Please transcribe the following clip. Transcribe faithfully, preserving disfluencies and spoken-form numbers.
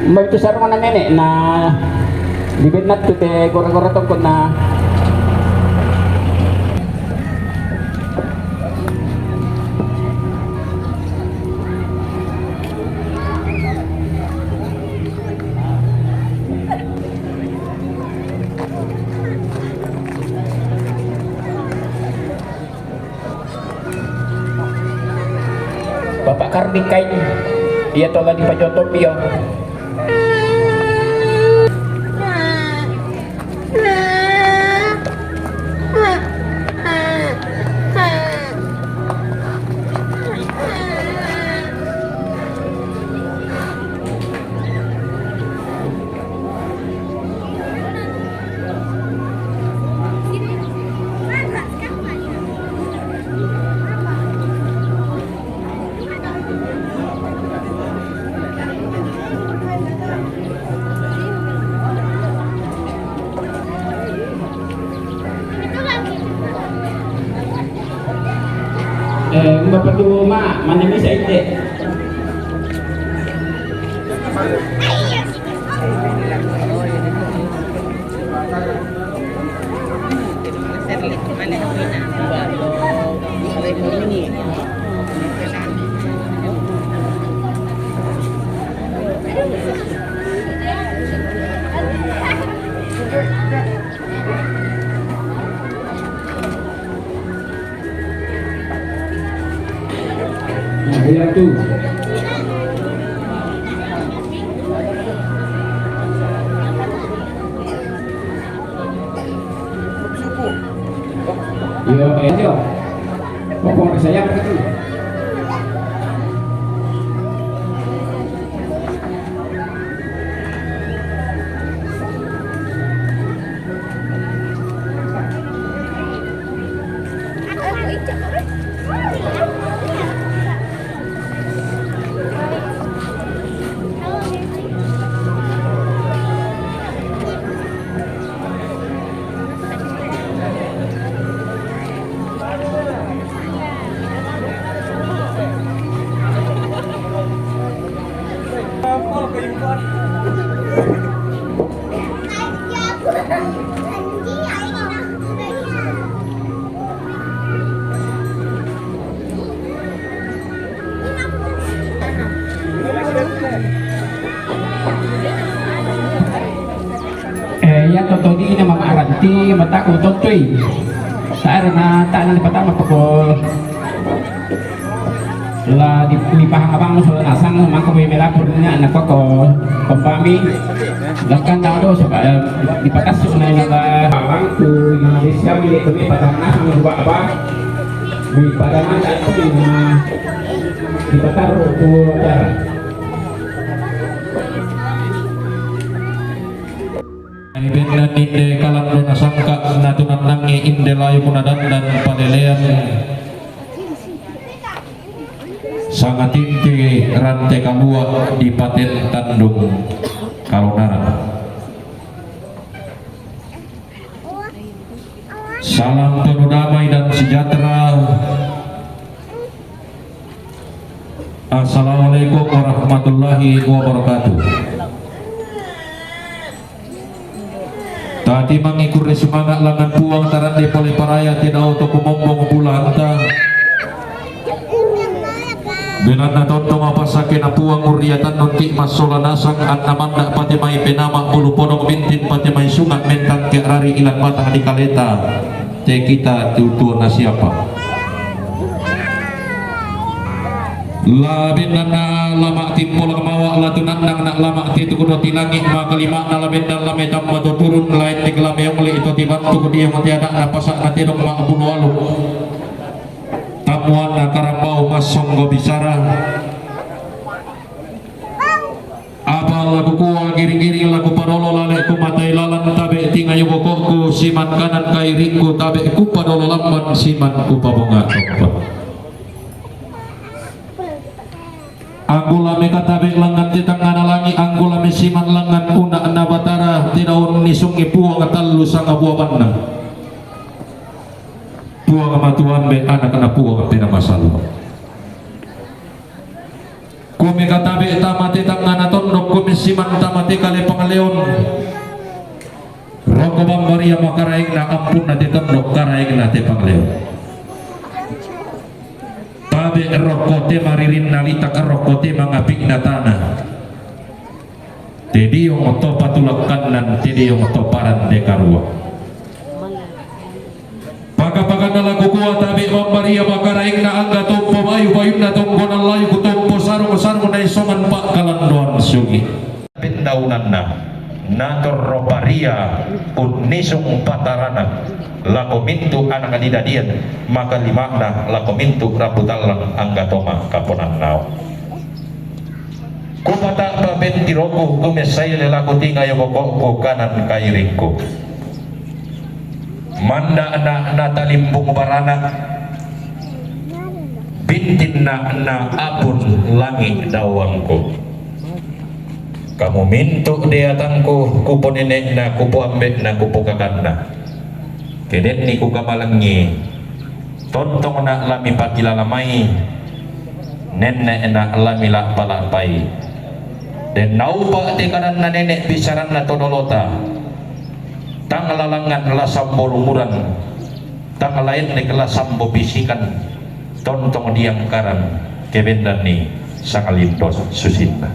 Maitu sarungan na nene na bibennat tu te gora-gora tongkon na. Bapak Karding kain, iya tola di pajoto pio. Eh, umba patu ma, mana bisa ite? Nah, iya tuh. Yo, eh, yo. Pokoknya saya begitu. Eh, iya, totodi na mama aranti, mataku totoi. Taero na tana ni patama poko. La di, di pahang abang sola nasang, mangko be melapor na, na koko kompami. Lakkan tado, sebab, eh, di patas na la. Abang tu, na desa mi, kami patang nasang, sebab apa? Di patang nasang, na Ipataru tu acara. Ai bendan inde kalan do nasangka, na tunannangi inde layu munadandan palelean. Sangatinti rante kalua di paten tandung kalonara. Salam penuh damai dan sejahtera. Assalamualaikum warahmatullahi wabarakatuh. Tati mangikur semangat langan puang tarande pole paraya tedao to kumombong pulanta. Benanna tontong apa sakena puang uriatan nunti massola nasang anna manda pate mai penama bulu podong mintin pate mai sungat mentang ke rari ilan batang di kaleta. Te kita tutuo na siapa? La bendanna lama timpol kemawa la tunannang na lama te tuku roti langit maka lima na la bendan lame tamma to turun lain tek lame ong le to tibantu ku dia mati anak na pasak na tedong ma bulu alu. Tamuan na karambau masonggo bicara. Apa la kukua giring-giring la kupadolo lale ku mata ilalan tabe tingayo bokokku siman kanan kairingku tabe kupadolo lamban siman kupabonga tompa. Anggo lame katabe langan tetangana langi anggo lame siman langan una na Batara tinaon ni sungi puang tallu sanga buabanna. Puang matuan be anak na puang pena masallo. Kume katabe tama tetangana tondok kume siman tama te kale pangleon. Roko bambaria makaraengna ampunna te tondok karaengna te pangleon. Tabe roko te maririnna litak roko te mangapikna tana. Te diong to patulakkannan te diong to paran de karua. Pakapakanna la kukua tabe mambaria makaraengna angga tompo bayu-bayunna tonggonan layu ku tompo sarung-sarung na isongan pakkalandoan sungi. Pendaunanna na torro paria unnisung patarana lako mintu anak didadian makalimana lako mintu rabu tallang angga toma kaponannao. Kupata'pa pentiroku kumessai lelaku tingayo bokokku kanan kairingku. Manda'na na talimbung barana, bintinna na apun langi dawangku. Kamu mintu deatangku kuponene'na kupoambe'na kupokakanna. Kedenni kukamalengi, tontongna lami pakilala mai, nenne'na lami la'pa-la'pai. Den naupa te kadanna nene' bisaranna to dolota. Tang lalangan la sambo rumuran, tang laennek la sambo bisikan, tontong diangkaran kebendanni sangalindos susinna.